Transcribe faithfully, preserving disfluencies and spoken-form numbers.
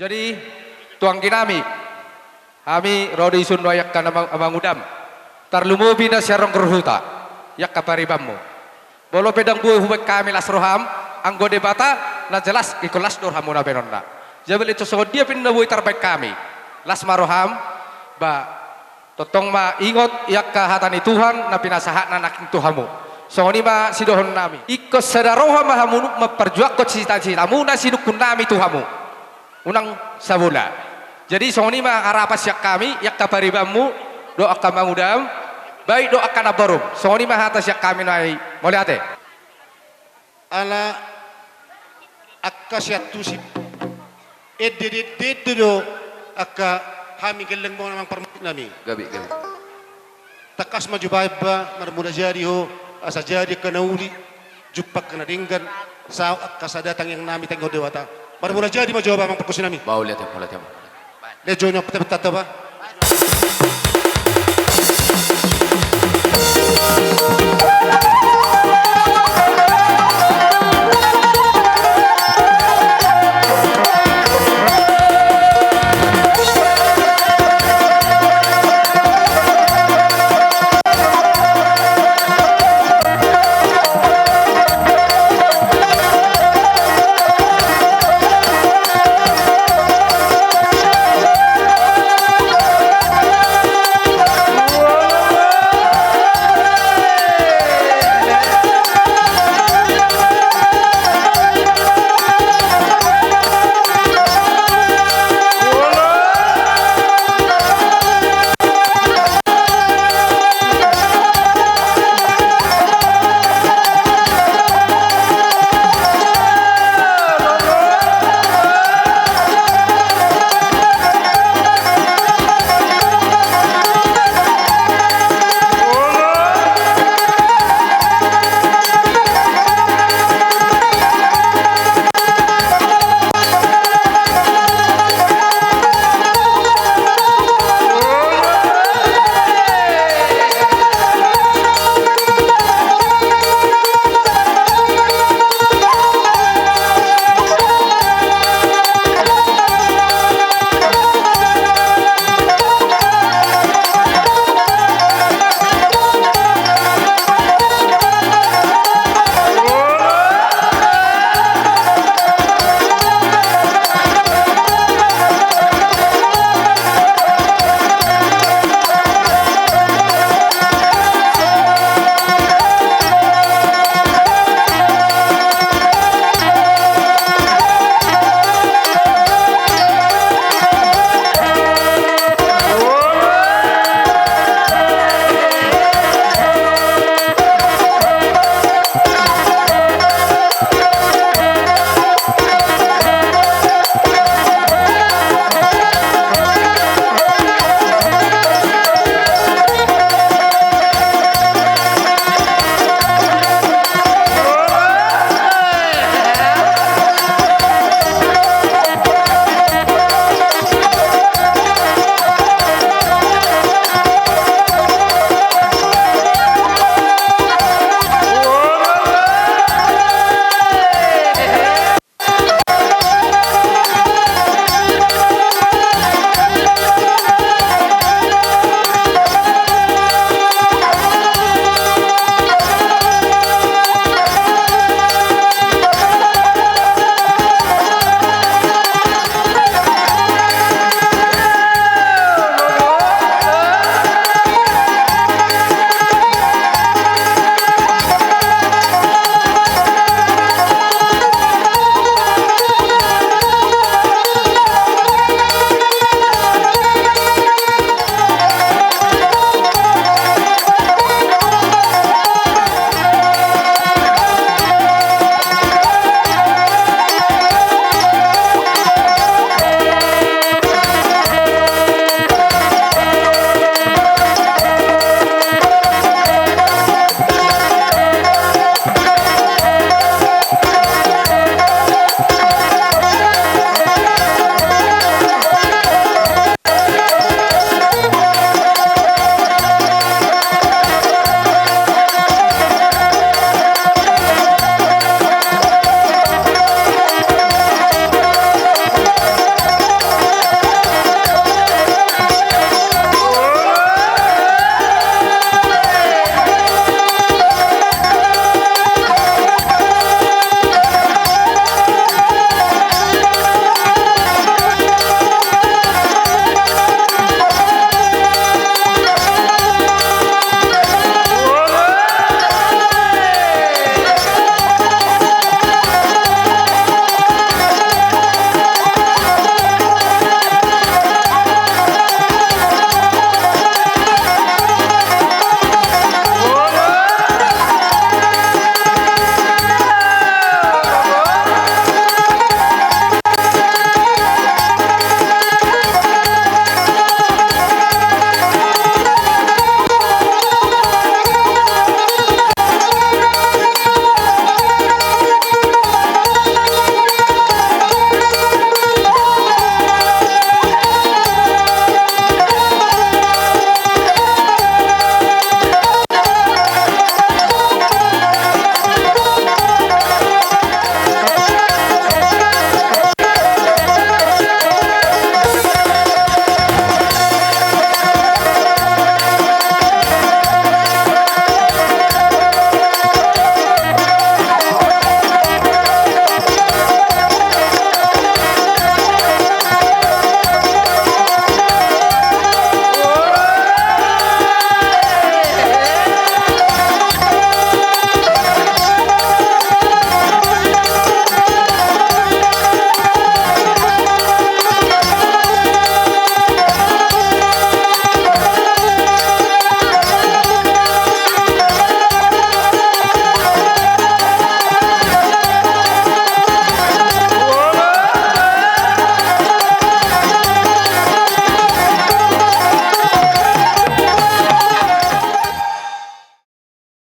Jadi, tu anggi nami, hami ro di son nuaeng angka na ma-, mangudam, tarlumobi na sian ronggur huta, i angka paribanmu. Molo pe ndang boi hubaen hami las roham, anggo Debata na jelas ingkon las do rohamuna baenonna. Jala molo songon dia pe na boi tarbaen hami las ma roham, ba, tongtong ma ingot i angka hata ni Tuhan na pinasahatna nangkin tu hamu. Songon i ma sidohonon nami. Ingkon sada roha ma hamu mamparjuangkon cita-citamuna sinungkun nami tu hamu. Unang sabola. Jadi songon i ma harapan sian hami, i angka paribanmu, dohot angka mangudam, baik dohot angka namborum. Songon i ma hata sian hami nuaeng. Mauliate. Ala angka siantusi. Ende, ende, ende do angka hami gelleng bona amang parmusik nami. Gabe, gabe. Tangkas ma jo baen ba, marmula jadi ho, asa jadi angka na uli, jumpang angka na denggan, saut angka sada tangiang nami, tangiang Debata. Marmula jadi ma jo ba amang parmusik nami. Mauliate, mauliate. Lehon jo ni amang parmusik nami ba.